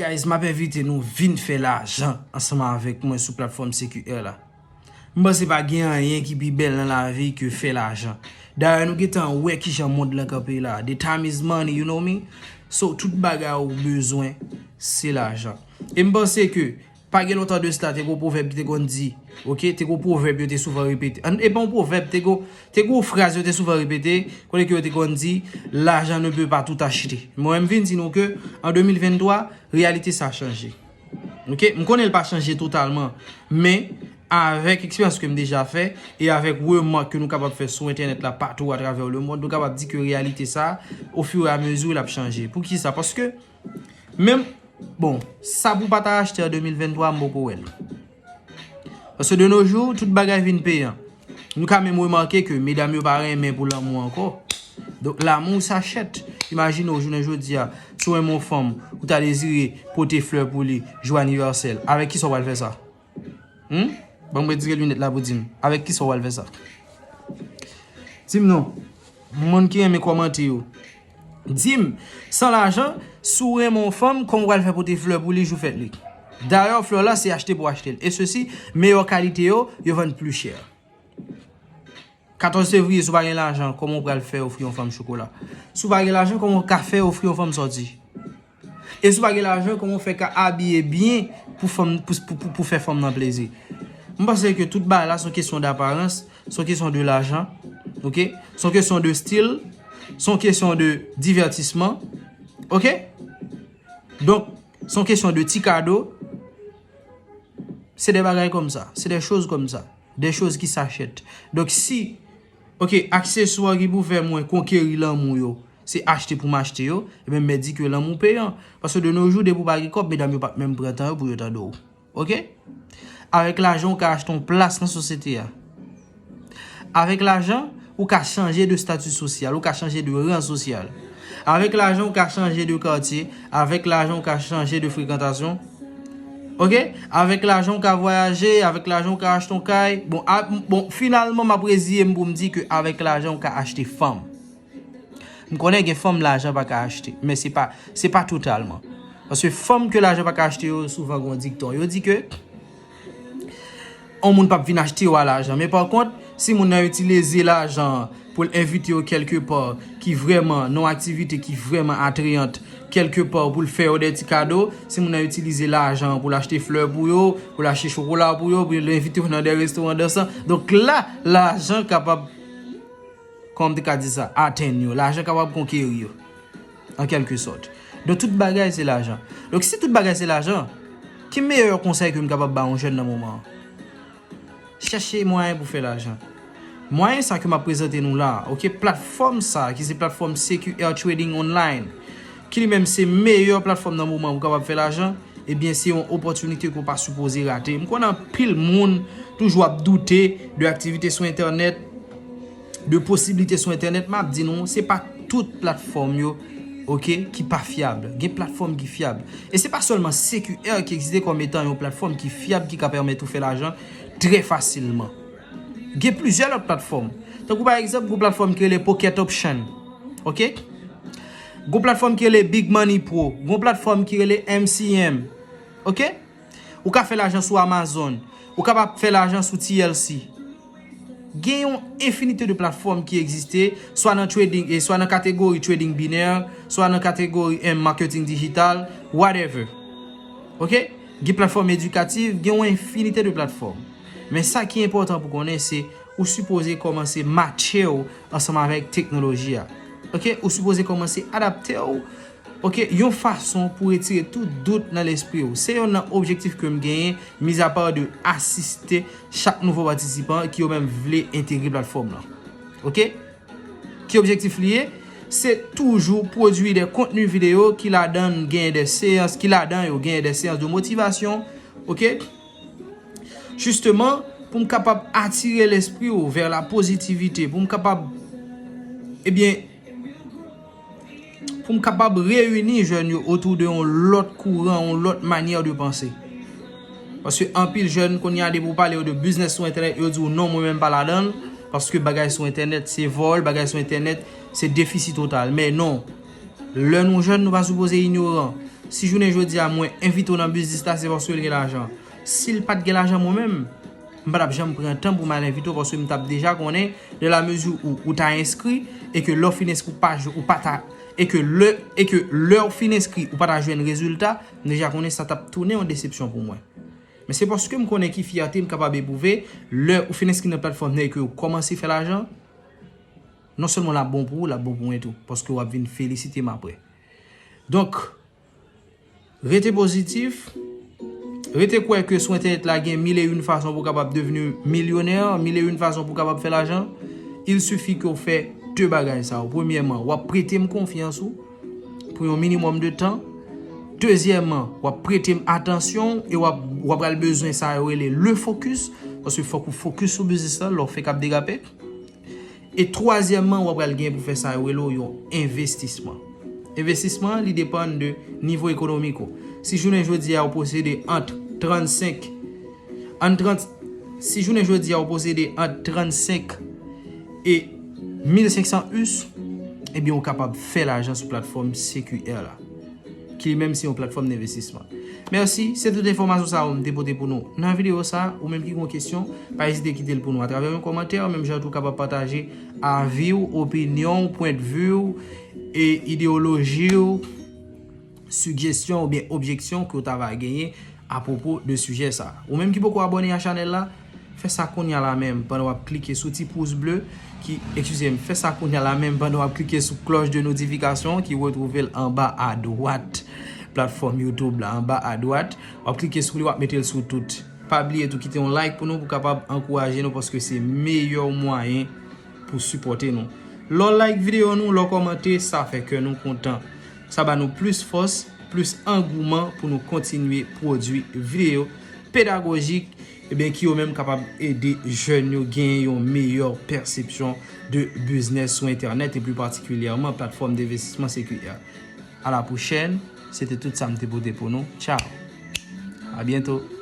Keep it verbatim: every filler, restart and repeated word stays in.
Guys, m ap envite nou vin fè lajan ansanm avèk mwen sou platfòm C Q R la. M panse pa gen anyen ki pi bèl nan lavi ke fè lajan. Dayè, nou gentan wè kijan mond lan kanpe la. The time is money, you know me? So, tout bagay ou bezwen, se lajan. E m panse ke, pa gen lontan de sa, te gen yon pwovèb ki te konn di, oke, te gen yon pwovèb yo te souvan repete. An, e pa yon pwovèb, te gen, te gen yon fraz yo te souvan repete, kote ke yo te konn di, l'argent ne peut pas tout acheter. Mwen, m vin di nou ke, an de mil venntwa, reyalite sa chanje. Oke? M konnen l pa chanje totalman, men avèk eksperyans ke m deja fè e avèk remak ke nou kapab fè sou entènèt la patou atravè lemond, nou kapab di ke reyalite sa, ofiramezi, l ap chanje. Poukisa? Paske, menm, bon, sa pou w pa ta achte an de mil venntwa, m poko wè l. Paske de nos jours, tout bagay vin peyan. Nou ka menm remake ke medam yo pa renmen pou lanmou ankò. Donk, lanmou sa chèt. Imajine w, jounen jodi a, si w renmen yon fanm, ou ta dezire pote flè pou li, jou anivèsè l. Avèk kisa w pral fè sa? Hmm? Ban m retire linèt la pou di m. Avèk kisa w pral fè sa? Di m non. Moun ki renmen kòmante yo. Di m, san lajan, si w renmen yon fanm, kòman w pral fè pote flè pou li jou fèt li? Dayè, flè la, se achte pou achte l. E sesi, meyè kalite yo, yo vann pli chè. Katòz fevriye, si w pa gen lajan, kòman w pral fè ofri yon fanm chokola? Si w pa gen lajan, kòman w ka fè ofri yon fanm sòti? E si w pa gen lajan, kòman w fè ka abiye byen pou fanm, pou, pou, pou, pou fè fanm nan plezi? M panse ke tout bagay la se yon kesyon daparans, se yon kesyon de lajan, oke? Se yon kesyon de stil, se yon kesyon de divètisman, oke? Donk, se yon kesyon de ti kado, se de bagay kòmsa, se de choz kòmsa, de choz ki sa chèt. Donk, si, oke, akseswa ki pou fè mwen konkeri lanmou yo, se achte pou m achte yo, ebyen, m mèt di ke lanmou peyan. Paske de nos jours, depi w pa gen kòb, medam yo p ap menm pran tan yo pou yo tande w. Oke? Avèk lajan, ou ka achte yon plas nan sosyete a. Avèk lajan, ou ka chanje de stati sosyal, ou ka chanje de ran sosyal. Avèk lajan, ou ka chanje de katye. Avèk lajan, ou ka chanje de frekantasyon. Oke? Avèk lajan, ou ka vwayaje. Avèk lajan, ou ka achte yon kay. Bon, a, bon, finalman, m ap reziye m pou m di ke avèk lajan, ou ka achte fanm. M konnen gen fanm lajan pa ka achte, men se pa, se pa totalman. Paske fanm ke lajan pa ka achte yo, souvan gen yon dikton. Yo di ke yon moun p ap vin achte w a lajan. Men pa kont, si moun nan itilize lajan pou l envite w kèlke pa ki vrèman, nan yon aktivite ki vrèman atrayant, kèlke pa pou l fè yo de ti kado, si moun nan itilize lajan pou l achte flè pou yo, pou l achte chokola pou yo, pou l envite w nan de restoran dansan. Donk la, lajan kapab, kòman m te ka di sa, atenn yo. Lajan kapab konkeri yo, an kèlke sòt. Donk, tout bagay se lajan. Donk, si tout bagay se lajan, ki meyè konsèy ke m kapab ba yon jèn nan moman an? Chèche mwayen pou fè lajan. Mwayen sa ke m ap prezante nou la, oke, platfòm sa, ki se platfòm C Q R Trading Online, ki li menm se meyè platfòm nan moman pou kapab fè lajan, ebyen, se yon opòtinite ke w pa sipoze rate. M konnen anpil moun toujou ap doute de aktivite sou entènèt, de posiblite sou entènèt, m ap di nou, se pa tout platfòm yo, oke, ki pa fyab. Gen platfòm ki fyab. E se pa sèlman C Q R ki egziste kòm etan yon platfòm ki fyab, ki ka pèmèt ou fè lajan trè fasilman. Gen plizyè lòt platfòm. Tankou pa egzanp, gon platfòm ki rele Pocket Option. Oke? Gon platfòm ki rele Big Money Pro. Gon platfòm ki rele M C M. Oke? Ou ka fè lajan sou Amazon. Ou kapab fè lajan sou T L C. Gen yon enfinite de platfòm ki egziste, swa nan trading, e swa nan kategori trading binè, swa nan kategori, em, marketing digital, whatever. Oke? Gen platfòm edikatif, gen yon enfinite de platfòm. Men sa ki enpòtan pou konnen, se ou sipoze kòmanse matche w ansanm avèk teknoloji a. Oke? Ou sipoze kòmanse adapte w, oke, yon fason pou retire tout dout nan lespri w. Se yonn nan objektif ke m genyen, mizapa de asiste chak nouvo patisipan ki yo menm vle entegre platfòm lan. Oke? Ki objektif li ye? Se toujou pwodui de kontni videyo ki ladan l genyen de seyans, ki ladan yo genyen de seyans de motivasyon, oke? Jisteman, pou m kapab atire lespri w vè la pozitivite, pou m kapab, ebyen, pou m kapab reyini jèn yo otou de yon lòt kouran, yon lòt manyè de panse. Paske anpil jèn, kounye a, depi w pale yo de biznis sou entènèt, yo di w, "Non, mwen menm pa ladan l, paske bagay sou entènèt, se vòl, bagay sou entènèt, se defisi total." Men non, lè nou jèn, nou pa sipoze inyoran. Si jounen jodi a mwen envite w nan biznis la, se paske l gen lajan. Si l pa t gen lajan mwen menm, m pa t ap janm pran tan pou m al envite w, paske m t ap deja konnen, dans la mesure où ou ta enskri, e ke lè w fin enskri ou pa, ou pa ta, e ke lè, e ke lè w fin enskri ou pa ta jwenn rezilta, m deja konnen sa t ap tounen yon desepsyon pou mwen. Men se paske m konnen ki fyète m kapab epwouve lè ou fin enskri nan platfòm nan e ke ou kòmanse fè lajan, non sèlman l ap bon pou ou, l ap bon pou mwen tou, paske w ap vin felisite m apre. Donk, rete pozitif, rete kwè ke sou entènèt la gen mil e yon fason pou w kapab devni milyonè, mil e yon fason pou w kapab fè lajan. Il suffit ke w fè de bagay sa yo. Premyèman, w ap prete m konfyans ou pou yon minimòm de tan. Dezyèmman, w ap prete m atansyon w e w ap, w ap pral bezwen sa yo rele le focus, paske fòk ou focus sou biznis la lè w fenk ap derape. E twazyèmman, w ap pral gen pou fè sa yo rele w yon envestisman. Envestisman an, li depann de nivo ekonomik ou. Si jounen jodi a ou posede ant trannsenk, ant trant, si jounen jodi a ou posede ant trannsenk e mil senksan us, ebyen ou kapab fè lajan sou platfòm C Q R la, ki li menm se yon platfòm envestisman. Mèsi, se tout enfòmasyon sa yo m te pote pou nou nan videyo sa. Ou menm ki gen yon kesyon, pa ezite kite l pou nou atravè yon kòmantè, menm jan tou kapab pataje avi w, opinyon w, pwendvi w, e ideyoloji w, sijesyon oubyen objeksyon ke w ta va genyen apwopo de sijè sa. Ou menm ki poko abòne a chanèl la, fè sa kounye a la menm pandan w ap klike sou ti pous ble ki, eskize m, fè sa kounye a la menm pandan w ap klike sou cloche de notification ki retwouve l anba adwat platfòm YouTube la, anba adwat. W ap klike sou li, w ap mete l sou tout. Pa bliye tou kite yon like pou nou, pou kapab ankouraje nou, paske se meyè mwayen pou sipòte nou. Lè w like videyo nou, lè w kòmante, sa fè kè nou kontan. Sa ba nou plis fòs, plis angouman pou nou kontinye pwodui videyo pedagojik, ebyen, ki yo menm kapab ede jèn yo genyen yon meyè pèsepsyon de biznis sou entènèt e pli patikilyèman platfòm envestisman C Q R. A la pwochèn, se te tout sa m te pote pou nou. Tchao. A byento.